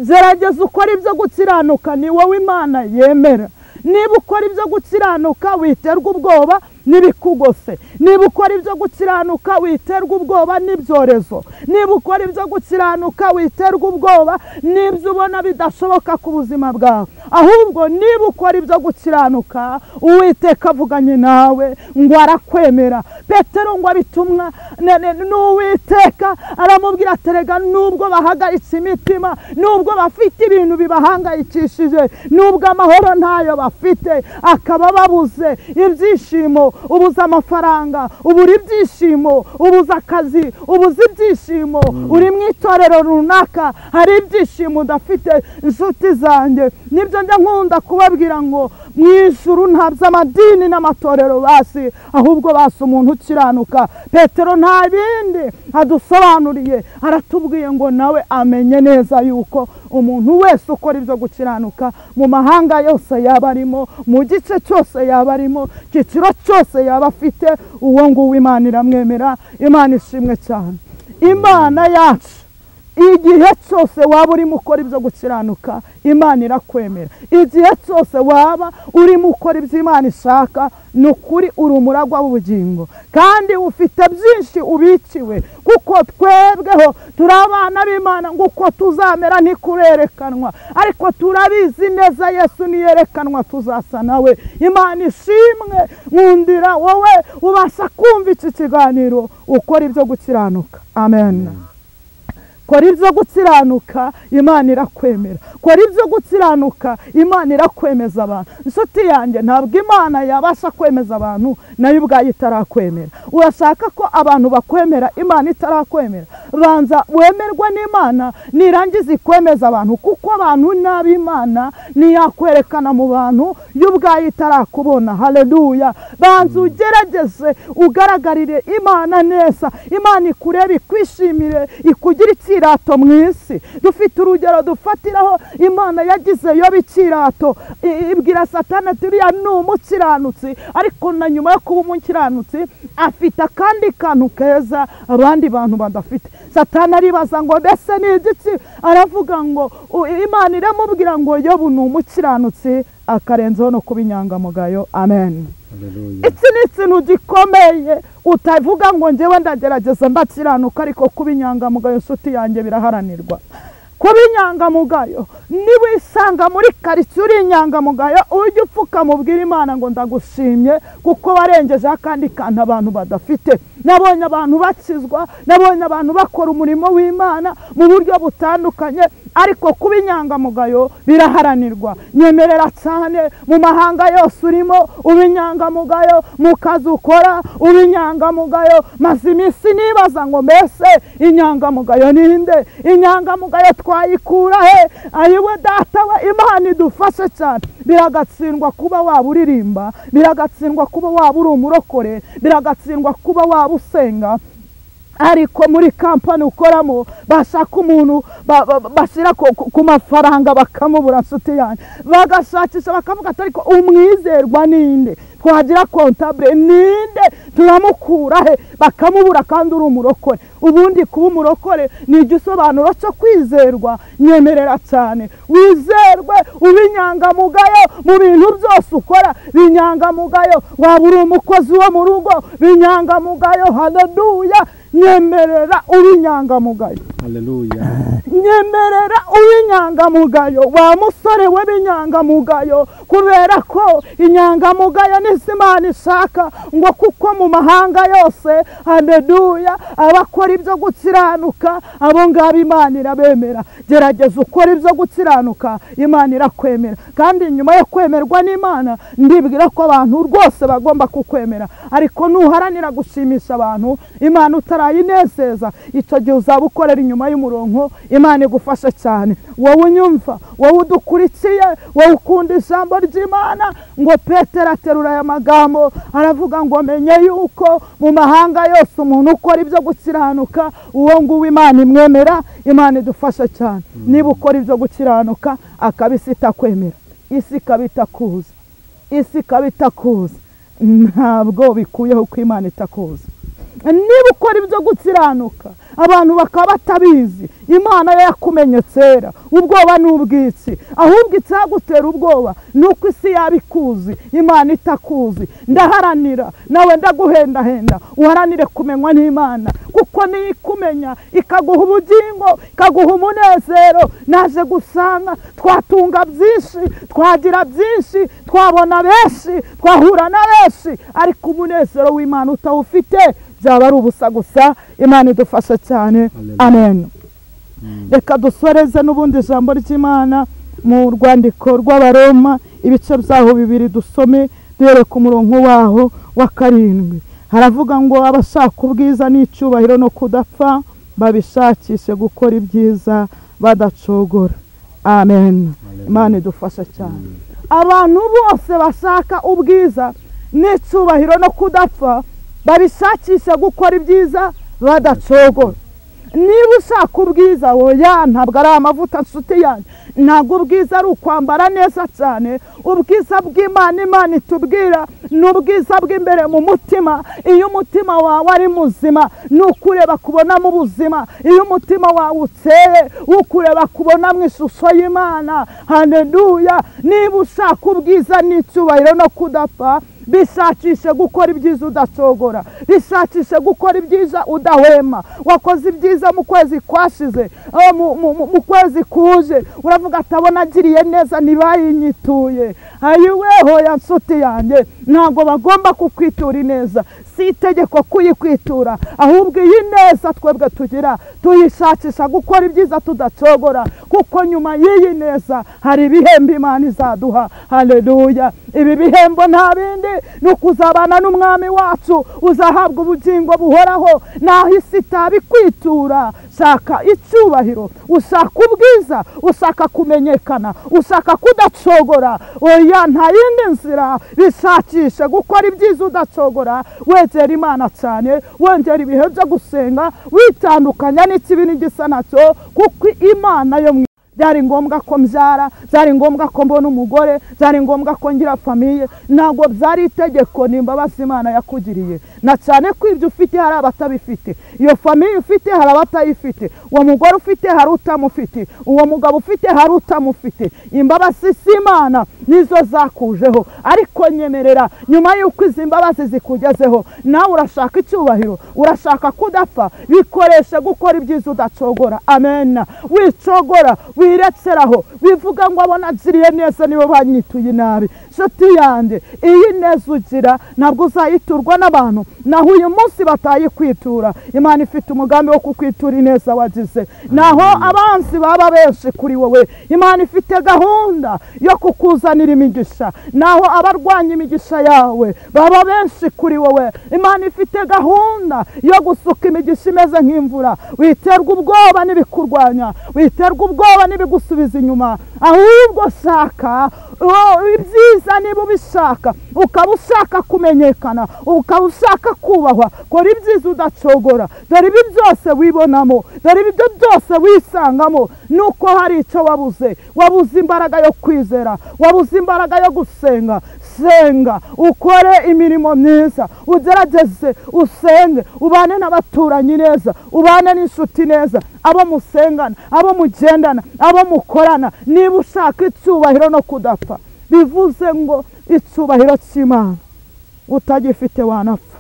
Gerageza ukora ibyo gukiranuka, ni wowe Imana yemera. Niba ukora ibyo gukiranuka witerwa ubwoba n'ibikugose, niba ukora ibyo gukiranuka witerwa ubwoba n'ibyorezo, niba ukora ibyo gukiranuka witerwa ubwoba n'ibyo ubona bidashoboka ku buzima bwawe, ahubwo niba ukora ibyo gukiranuka Uwiteka avuganye nawe ngo arakwemera. Petero ngo abitumwa n'Uwiteka aramubwira aterega, nubwo bahagaritse imitima, nubwo bafite ibintu bibahangayikishije, nubwo amahoro ntayo bafite, akaba babuze ibyishimo, ubuze amafaranga, ubura ibyishimo, ubuze akazi, ubuze ibyishimo, uri mu itorero runaka hari ibyishimo udafite. Inshuti zanjye, nibyo njya nkunda kubabwira ngo mu ijuru nta by'amadini n'amatorero basi, ahubwo basi umuntu ukiranuka. Petero nta bindi adusobanuriye, aratubwiye ngo nawe amenye neza yuko umuntu wese ukora ibyo gukiranuka mu mahanga yose yaba arimo, mu gice cyose yaba arimo, cyiciro cyose yaba afite, uwo nguwo Imana iramwemera. Imana ishimwe cyane. Imana yacu, igihe cyose waba urimo ukora ibyo gukiranuka, Imana irakwemera. Igihe cyose waba urimo ukora ibyo Imana ishaka, ni ukuri uri umuragwa w'ubugingo, kandi ufite byinshi ubikiwe, kuko twebweho turi abana b'Imana, ngo uko tuzamera ntikurerekanwa, ariko turabizi neza Yesu niyerekanwa tuzasa nawe. Imana ishimwe. Nkundira wowe ubasha kumva iki kiganiro, ukora ibyo gukiranuka. Amen. Kora ibyo gukiranuka, Imana irakwemera. Kora ibyo gukiranuka, Imana irakwemeza abantu. Inshuti yanjye, ntabwo Imana yabasha kwemeza abantu nayo ubwayo itarakwemera. Urashaka ko abantu bakwemera Imana itarakwemera? Banza wemerwe n'Imana, nirangiza ikwemeza abantu, kuko abantu n'ab'Imana ntiyakwerekana mu bantu yo ubwayo itarakubona. Haleluya. Banza ugerageze ugaragarire Imana neza, Imana ikurebe, ikwishimire, ikugire ikirato mu isi. Dufite urugero dufatiraho, Imana yagize Yobu ikirato, ibwira Satani ati uriya ni umukiranutsi, ariko na nyuma yo kuba umukiranutsi afite akandi kantu keza abandi bantu badafite. Satani aribaza ngo mbese ni igiki? Aravuga ngo Imana iramubwira ngo Yobu ni umukiranutsi, akarenzaho no kuba inyangamugayo. Amen. Iki ni ikintu gikomeye, utavuga ngo njyewe ndagerageza ndakiranuka, ariko kuba inyangamugayo nshuti yanjye biraharanirwa. Kuba inyangamugayo, niwisanga muri karitsiye uri inyangamugayo, ujye upfuka mubwira Imana ngo ndagushimye, kuko warengeje akandi kantu abantu badafite. Nabonye abantu bakizwa, nabonye abantu bakora umurimo w'Imana mu buryo butandukanye, ariko kuba inyangamugayo biraharanirwa. Nyemerera cyane mu mahanga yose urimo uba inyangamugayo, mu kazi ukora uba inyangamugayo. Maze iminsi nibaza ngo mbese inyangamugayo ninde? Inyangamugayo twayikura he? Ayiwe data we, Imana idufashe cyane. Biragatsindwa kuba waba uririmba, biragatsindwa kuba waba uri umurokore, biragatsindwa kuba waba usenga, Ariko muri kampani ukoramo bashaka umuntu bashyira ku mafaranga bakamubura, nshuti yanjye, bagashakisha bakavuga ati ariko umwizerwa ninde, twagira kontabure ninde, turamukura he, bakamubura kandi uri umurokore. Ubundi kuba umurokore ni igisobanuro cyo kwizerwa. Nyemerera cyane wizerwe, ube inyangamugayo mu bintu byose ukora, binyangamugayo. Waba uri umukozi wo mu rugo, binyangamugayo. Haleluya. Nyemerera ube inyangamugayo. Haleluya. Nyemerera ube inyangamugayo, wa musore we b'inyangamugayo, kubera ko inyangamugayo nizo Imana ishaka, ngo kuko mu mahanga yose, haleluya, abakora ibyo gukiranuka abo ngabo Imana irabemera. Gerageza ukora ibyo gukiranuka, Imana irakwemera. Kandi nyuma yo kwemerwa n'Imana, ndibwira ko abantu rwose bagomba kukwemera. Ariko nuharanira gushimisha abantu, Imana utarayinezeza, icyo gihe uzaba ukorera inyuma y'umurongo. Imana igufasha cyane. Wowe unyumva, wowe udukurikiye, wowe ukunda ijambo ry'Imana, ngo Petero aterura aya magambo aravuga ngo menye yuko mu mahanga yose umuntu ukora ibyo gukiranuka uwo nguwo Imana imwemera. Imana idufasha cyane. Niba ukora ibyo gukiranuka akaba isi itakwemera, isi ikaba itakuzi, isi ikaba itakuzi, ntabwo bikuyeho ko Imana itakuzi. Niba ukora ibyo gukiranuka abantu bakaba batabizi, Imana yo yakumenye kera. Ubwoba ni ubwiki? Ahubwo icyagutera ubwoba ni uko isi yabikuzi, Imana itakuzi. Ndaharanira nawe ndaguhendahenda, uharanire kumenywa n'Imana, kuko niyo ikumenya ikaguha ubugingo, ikaguha umunezero. Naje gusanga twatunga byinshi, twagira byinshi, twabona benshi, twahura na benshi, ariko umunezero w'Imana utawufite byaba ari ubusa gusa. Imana idufasha cyane. Amen. Reka dusoreze n'ubundi ijambo ry'Imana mu rwandiko rw'Abaroma, ibice byaho 2 dusome duhere ku murongo waho wa 7. Haravuga ngo abashaka ubwiza n'icyubahiro no kudapfa babishakishe gukora ibyiza badacogora. Amen. Imana idufasha cyane. Abantu bose bashaka ubwiza n'icyubahiro no kudapfa babishakisha gukora ibyiza badacogora. Niba ushaka ubwiza, oya, ntabwo ari amavuta nshuti yanjye, ntabwo ubwiza ari ukwambara neza cyane. Ubwiza bw'Imana, Imana itubwira ni ubwiza bw'imbere mu mutima. Iyo umutima wawe ari muzima, ni ukureba kubonamo ubuzima. Iyo umutima wawe ukeye, ukureba kubonamo ishusho y'Imana. Haleluya. Niba ushaka ubwiza n'icyubahiro no kudapfa, bishakishe gukora ibyiza udacogora, bishakishe gukora ibyiza udahwema. Wakoze ibyiza mu kwezi kwashize, mu kwezi kuje, uravuga atabona agiriye neza ntibayinyituye. Ayiweho ya nshuti yanjye, ntabwo bagomba kukwitura ineza, si itegeko kuyikwitura, ahubwo iyi neza twebwe tugira tuyishakisha gukora ibyiza tudacogora, kuko nyuma y'iyi neza hari ibihembo Imana izaduha. Haleluya. Ibi bihembo nta bindi, ni ukuzabana n'umwami wacu, uzahabwa ubugingo buhoraho. Naho isi itabikwitura, shaka icyubahiro, ushaka ubwiza, ushaka kumenyekana, ushaka kudacogora. Oya, nta yindi nzira, bishakishe gukora ibyiza udacogora. Wegera Imana cyane, wongera ibihe byo gusenga, witandukanya n'ikibi n'igisa nacyo, kuko Imana yo byari ngombwa ko mbyara, byari ngombwa ko mbona umugore, byari ngombwa ko ngira famiye. Ntabwo byari itegeko, ni imbabazi Imana yakugiriye. Na cyane ko ibyo ufite hari abatabifite, iyo famiye ufite hari abatayifite, uwo mugore ufite hari utamufite, uwo mugabo ufite hari utamufite. Imbabazi z'Imana nizo zakujeho. Ariko nyemerera, nyuma y'uko izi mbabazi zikugezeho, nawe urashaka icyubahiro, urashaka kudapfa, bikoreshe gukora ibyiza udacogora. Amen. Wicogora, wiretseraho, bivuga ngo abona agiriye neza nibo banyituye nabi. Nshuti yanjye, iyi neza ugira ntabwo uzayiturwa n'abantu, naho uyu munsi batayikwitura. Imana ifite umugambi wo kukwitura ineza wagize. Naho abanzi baba benshi kuri wowe, Imana ifite gahunda yo kukuzanira imigisha. Naho abarwanya imigisha yawe baba benshi kuri wowe, Imana ifite gahunda yo gusuka imigisha imeze nk'imvura. Witerwa ubwoba n'ibikurwanya, witerwa ubwoba n'ibigusubiza inyuma, ahubwo shaka ibyiza. Niba ubishaka, ukaba ushaka kumenyekana, ukaba ushaka kubahwa, kora ibyiza udacogora. Dore ibi byose wibonamo, dore ibyo byose wisangamo, nuko hari icyo wabuze. Wabuze imbaraga yo kwizera, wabuze imbaraga yo gusenga. Senga, ukore imirimo myiza, ugerageze usenge, ubane n'abaturanyi neza, ubane n'inshuti neza, abo musengana, abo mugendana, abo mukorana. Niba ushaka icyubahiro no kudapfa, bivuze ngo icyubahiro cy'Imana utagifite wanapfa.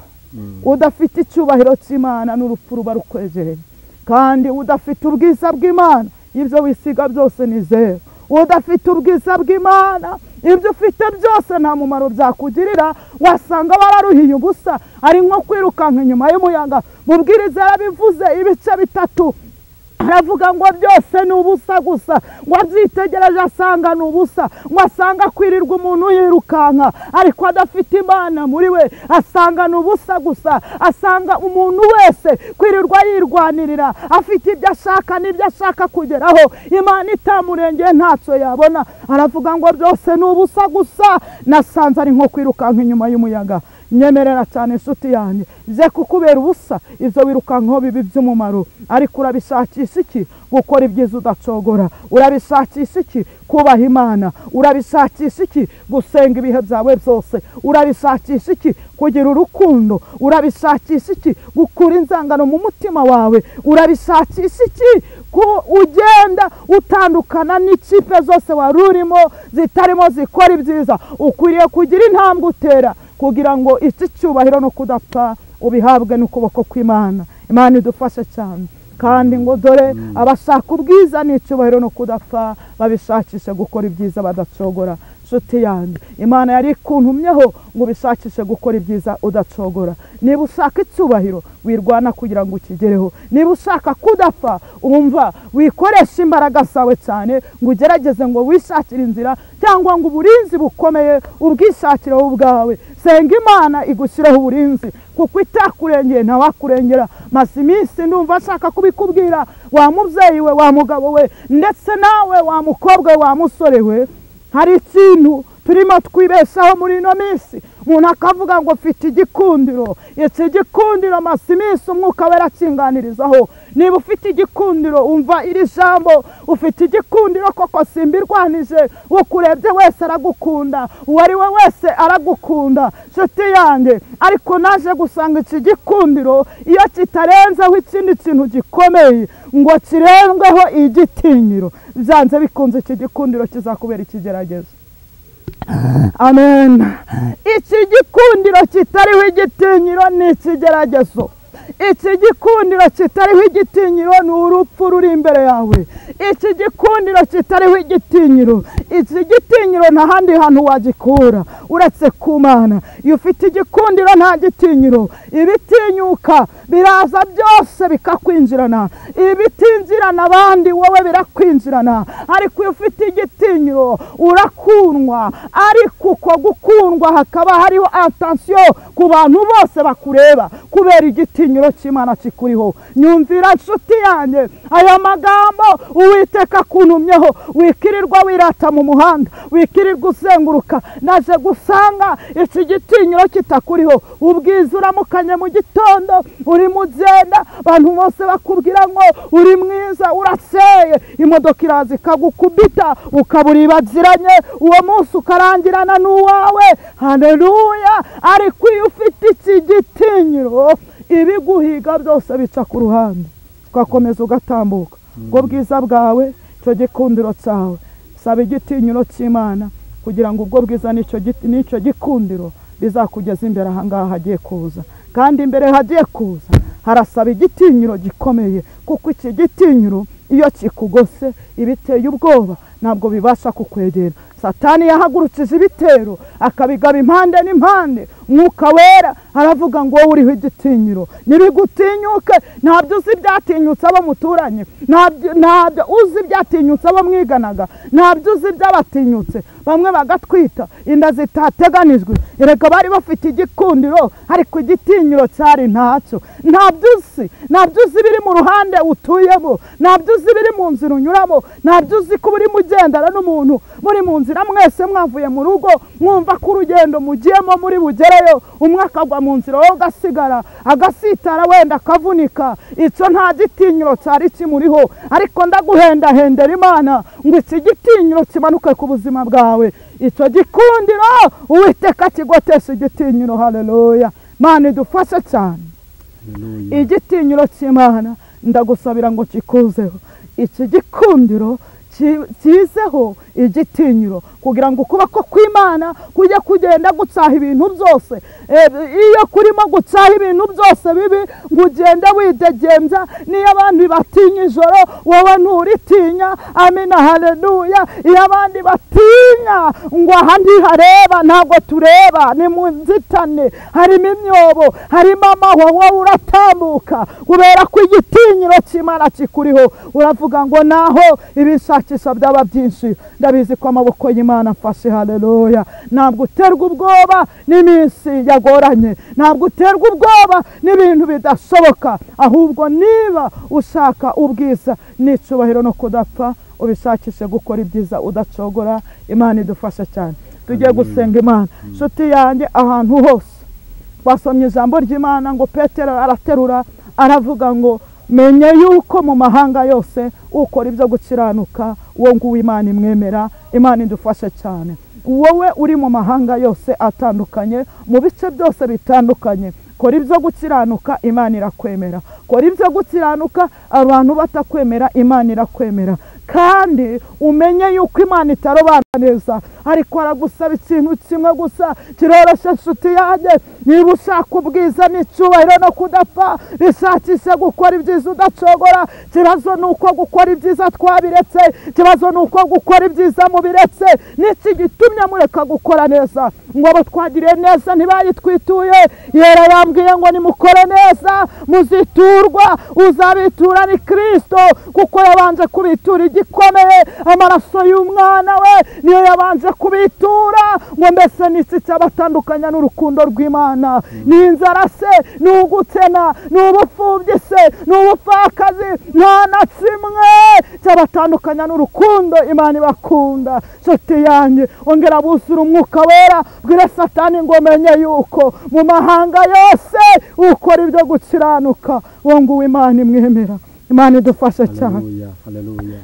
Udafite icyubahiro cy'Imana n'urupfu ruba rukwegereye, kandi udafite ubwiza bw'Imana ibyo wisiga byose ni zero. Udafite ubwiza bw'Imana ibyo ufite byose nta mumaro byakugirira, wasanga wararuhiye ubusa, ari nko kwirukanka inyuma y'umuyaga. Mubwiriza yarabivuze ibice 3, aravuga ngo byose ni ubusa gusa, ngo abyitegereje asanga ni ubusa, ngo asanga kwirirwa umuntu yirukanka ariko adafite Imana muri we, asanga ni ubusa gusa, asanga umuntu wese kwirirwa yirwanirira afite ibyo ashaka n'ibyo ashaka kugeraho, Imana itamurengeye ntacyo yabona. Aravuga ngo byose ni ubusa gusa, nasanze ari nko kwirukanka inyuma y'umuyaga. Nyemerera cyane inshuti yanjye, bye kukubera ubusa ibyo wirukankaho bibi by'umumaro, ariko urabishakisha iki? Gukora ibyiza udacogora. Urabishakisha iki? Kubaha Imana. Urabishakisha iki? Gusenga ibihe byawe byose. Urabishakisha iki? Kugira urukundo. Urabishakisha iki? Gukura inzangano mu mutima wawe. Urabishakisha iki? Ko ugenda utandukana n'ikipe zose warurimo zitarimo zikora ibyiza. Ukwiriye kugira intambwe utera kugira ngo iki cyubahiro no kudapfa ubihabwe n'ukuboko kw'Imana. Imana idufashe cyane. Kandi ngo dore abashaka ubwiza n'icyubahiro no kudapfa babishakishe gukora ibyiza badacogora. Nshuti yanjye, Imana yari ikuntumyeho ngo ubishakishe gukora ibyiza udacogora. Niba ushaka icyubahiro wirwana kugira ngo ukigereho. Niba ushaka kudapfa, umva wikoresha imbaraga zawe cyane ngo ugerageze ngo wishakire inzira cyangwa ngo uburinzi bukomeye ubwishakire wowe ubwawe. Senga Imana igushyireho uburinzi, kuko itakurengeye ntawakurengera. Maze iminsi ndumva nshaka kubikubwira, wa mubyeyi we, wa mugabo we, ndetse nawe wa mukobwa we, wa musore we. Hari ikintu turimo twibeshaho muri ino minsi, umuntu akavuga ngo mfite igikundiro. Iki gikundiro maze iminsi umwuka wera akinganirizaho. Niba ufite igikundiro, umva iri jambo, ufite igikundiro koko simbirwanije, ukurebye wese aragukunda, uwo ari we wese aragukunda, nshuti yanjye. Ariko naje gusanga iki gikundiro iyo kitarenzeho ikindi kintu gikomeye ngo kirengweho igitinyiro, byanze bikunze iki gikundiro kizakubera ikigeragezo. Amen. Iki gikundiro kitariho igitinyiro ni ikigeragezo. Iki gikundiro kitariho igitinyiro ni urupfu ruri imbere yawe. Iki gikundiro kitariho igitinyiro, iki gitinyiro nta handi hantu wagikura uretse ku Mana. Iyo ufite igikundiro nta gitinyiro, ibitinyuka biraza byose bikakwinjirana, ibitinjirana abandi wowe birakwinjirana. Ariko iyo ufite igitinyiro urakundwa, ariko uko gukundwa hakaba hariho attention ku bantu bose bakureba kubera igitinyiro cy'Imana kikuriho. Nyumvira nshuti yanjye aya magambo Uwiteka akuntumyeho. Wikirirwa wirata mu muhanda, wikirirwa uzenguruka, naje gusanga iki gitinyiro kitakuriho. Ubwiza uramukanye mu gitondo uri mugenda, abantu bose bakubwira ngo uri mwiza, urakeye, imodoka iraza ikagukubita ukabura ibaziranye, uwo munsi ukarangirana n'uwawe. Haleluya. Ariko iyo ufite iki gitinyiro, ibiguhiga byose bica ku ruhande, ugakomeza ugatambuka. Ubwo bwiza bwawe, icyo gikundiro cyawe, saba igitinyiro cy'Imana kugira ngo ubwo bwiza n'icyo gikundiro bizakugeza imbere ahangaha hagiye kuza. Kandi imbere hagiye kuza harasaba igitinyiro gikomeye, kuko iki gitinyiro iyo kikugose ibiteye ubwoba. ntabwo bibasha kukwegera. Satani yahagurukije ibitero akabigaba impande n'impande. Mwuka Wera aravuga ngo wowe uriho igitinyiro, nibigutinyuke. Ntabyo uzi byatinyutse abo muturanye, ntabyo uzi byatinyutse abo mwiganaga, ntabyo uzi byabatinyutse. Bamwe bagatwita inda zitateganijwe, erega bari bafite igikundiro ariko igitinyiro cyari ntacyo. Ntabyo uzi, ntabyo uzi biri mu ruhande utuyemo, ntabyo uzi biri mu nzira unyuramo, ntabyo uzi ko uri mugendana n'umuntu muri mu nzira mwese mwavuye mu rugo mwumva ko urugendo mugiyemo muri bugereyo, umwe akagwa mu nzira wowe ugasigara, agasitara wenda akavunika. Icyo nta gitinyiro cyari kimuriho, ariko ndaguhendahendera Imana ngo iki gitinyiro kimanuke ku buzima bwawe. Icyo gikundiro Uwiteka kigotesha igitinyiro. Haleluya! Mana idufashe cyane. Igitinyiro cy'Imana ndagusabira ngo kikuzeho, iki gikundiro kizeho igitinyiro, kugira ngo ukuboko kw'Imana kujye kugenda gutsaha ibintu byose. Iyo kurimo gutsaha ibintu byose bibi ngo ugende widegembya. Niyo abandi batinya ijoro wowe nturitinya. Amina, haleluya. Iyo abandi batinya ngo aha ntihareba, ntabwo tureba, ni mu nzitane, harimo imyobo, harimo amahwa, wowe uratambuka kubera ko igitinyiro cy'Imana kikuriho. Uravuga ngo naho ibishakisha byaba byinshi, ndabizi ko amaboko y'Imana mfashe. Haleluya. Ntabwo uterwa ubwoba n'iminsi yagoranye, ntabwo uterwa ubwoba n'ibintu bidashoboka, ahubwo niba ushaka ubwiza n'icyubahiro no kudapfa, ubishakishe gukora ibyiza udacogora. Imana idufashe cyane. Tugiye gusenga Imana. Nshuti yanjye, ahantu hose twasomye ijambo ry'Imana ngo Petero araterura aravuga ngo menye yuko mu mahanga yose ukora ibyo gukiranuka uwo nguwo Imana imwemera. Imana idufashe cyane. Wowe uri mu mahanga yose atandukanye, mu bice byose bitandukanye, kora ibyo gukiranuka, Imana irakwemera. Kora ibyo gukiranuka abantu batakwemera, Imana irakwemera. Kandi umenye yuko Imana itarobana neza, ariko aragusaba ikintu kimwe gusa kiroroshye. Nshuti yanjye, niba ushaka ubwiza n'icyubahiro no kudapfa, bishakishe gukora ibyiza udacogora. Ikibazo ni uko gukora ibyiza twabiretse, ikibazo ni uko gukora ibyiza mubiretse. N'iki gitumye mureka gukora neza? Ngo abo twagiriye neza ntibayitwituye. Yera yambwiye ngo nimukore neza muziturwa, uzabitura ni Kristo, kuko yabanje kubitura igikomeye, amaraso y'umwana we niyo yabanje kubitura. Ngo mbese n'iki cyabatandukanya n'urukundo rw'Imana? Ni inzara se? Ni ugukena? Ni ubupfubyi se? Ni ubupfakazi? Nta na kimwe cyabatandukanya n'urukundo Imana ibakunda. Nshuti yanjye, ongera buzura Umwuka Wera, bwire Satani ngo menye yuko mu mahanga yose ukora ibyo gukiranuka uwo nguwo Imana imwemera. Imana idufashe cyane.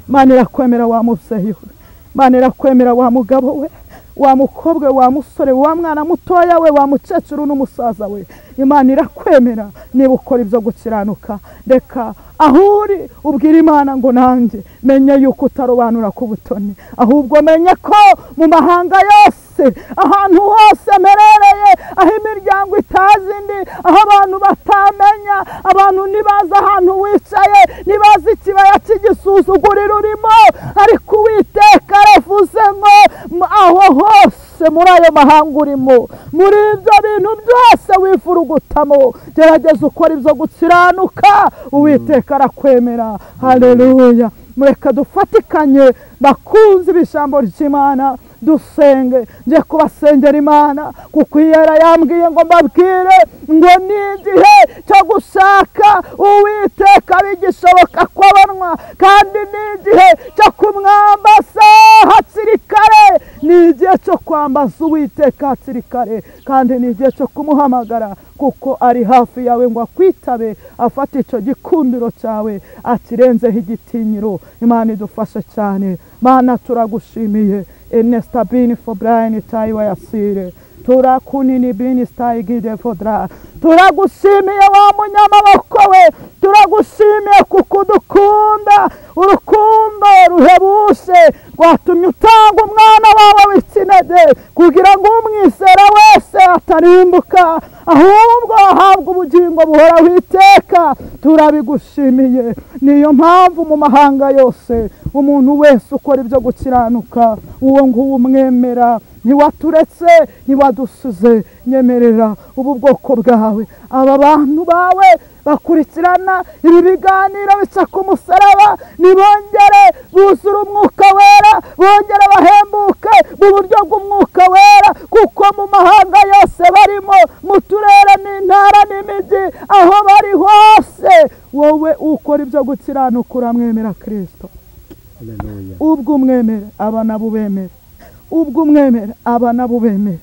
Imana irakwemera wa mubyeyi we, Imana irakwemera wa mugabo we, wa mukobwa, wa musore, wa mwana mutoya we, wa mukecuru n'umusaza we. Imana irakwemera niba ukora ibyo gukiranuka. Reka aho uri ubwira Imana ngo nanjye menye yuko utarobanura ku butoni, ahubwo menye ko mu mahanga yose, ahantu hose merereye, aho imiryango itazi indi, aho abantu batamenya, abantu ntibazi ahantu wicaye, ntibazi ikibaya cy'igisuzuguriro urimo, ariko Uwiteka aravuze ngo aho hose muri ayo mahanga urimo, muri ibyo bintu byose wivurugutamo, gerageza ukora ibyo gukiranuka, Uwiteka arakwemera. Haleluya. Mureka dufatikanye bakunzi b'ijambo ry'Imana, dusenge. Nje kubasengera Imana, kuko Yera yambwiye ngo mbabwire ngo ni igihe cyo gushaka Uwiteka bigishoboka kwabonwa, kandi ni igihe cyo kumwambaza hakiri kare. Ni igihe cyo kwambaza Uwiteka hakiri kare, kandi ni igihe cyo kumuhamagara, kuko ari hafi yawe ngo akwitabe, afate icyo gikundiro cyawe akirenzeho igitinyiro. Imana idufashe cyane. Mana turagushimiye. Enesta bini fo Brian tayiwa yasire turakunini bini stayigide fodra. Turagushimiye wa munyamaboko we, turagushimiye kuko udukunda urukundo ruhebuje, rwatumye utanga umwana wawe w'ikinege kugira ngo umwizera wese atarimbuka, ahubwo ahabwe ubugingo buhoraho iteka. Uwiteka, turabigushimiye. Niyo mpamvu mu mahanga yose umuntu wese ukora ibyo gukiranuka uwo nguwo umwemera. Ntiwaturetse, ntiwadusize. Nyemerera ubu bwoko bwawe, aba bantu bawe bakurikirana ibi biganiro bica ku musaraba, nibongere buzure umwuka wera, bongere bahembuke mu buryo bw'umwuka wera, kuko mu mahanga yose barimo, mu turere n'intara n'imijyi, aho bari hose, wowe ukora ibyo gukiranuka uramwemera Kristo. Ubwo umwemera aba nabo bemera, ubwo umwemera aba nabo bemera.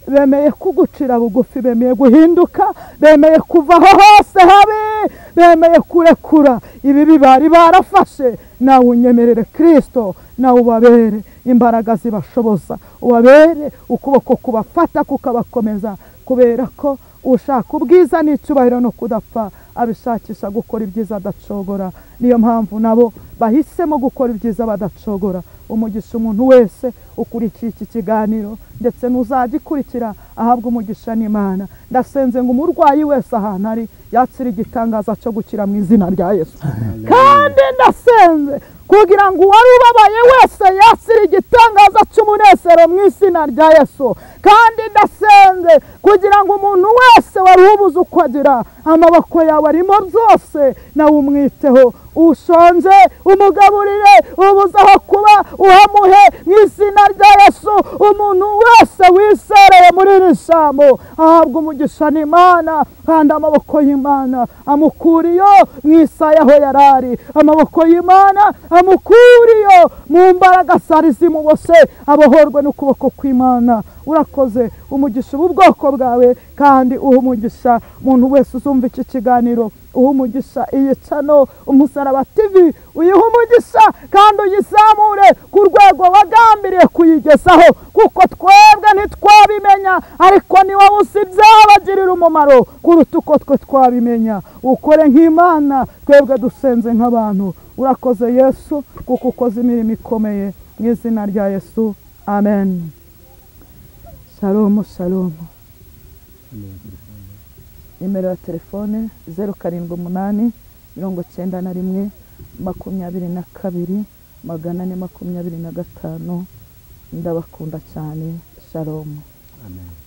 Bemeye kugucira bugufi, bemeye guhinduka, bemeye kuva aho hose habi, bemeye kurekura ibibi bari barafashe. Nawe unyemerere Kristo, nawe ubabere imbaraga zibashoboza, ubabere ukuboko kubafata kukabakomeza, kubera ko ushaka ubwiza n'icyubahiro no kudapfa abishakisha gukora ibyiza adacogora. Niyo mpamvu nabo bahisemo gukora ibyiza badacogora. Umugisha umuntu wese ukurikiye iki kiganiro ndetse n'uzagikurikira ahabwa umugisha n'Imana. Ndasenze ngo umurwayi wese ahantu ari yakire igitangaza cyo gukira mu izina rya Yesu. Kandi ndasenze kugira ngo uwari ubabaye wese yakire igitangaza cy'umunezero mu izina rya Yesu. Kandi ndasenze kugira ngo umuntu wese wari ubuze uko agira, amaboko yawe arimo byose, nawe umwiteho. Ushonje umugaburire, ubuze aho kuba uhamuhe mu izina rya Yesu. Umuntu wese wizereye muri iri jambo ahabwa umugisha n'Imana, kandi amaboko y'Imana amukuriyo mu isaha aho yarari, amaboko y'Imana amukuriyo mu mbaraga zari zimubose, abohorwe n'ukuboko kw'Imana. Urakoze, umugisha ubu bwoko bwawe, kandi uha umugisha umuntu wese uzumva iki kiganiro, uha umugisha iyi cano Umusaraba TV, uyiha umugisha kandi uyizamure ku rwego wagambiriye kuyigezaho, kuko twebwe ntitwabimenya, ariko ni wowe uzi ibyabagirira umumaro kuruta uko twe twabimenya. Ukore nk'Imana, twebwe dusenze nk'abantu. Urakoze Yesu, kuko ukoze imirimo ikomeye, mu izina rya Yesu, amen. Shalom, shalom. Nimero ya telefone 078 91 22 425. Ndabakunda cyane. Shalom. Amen.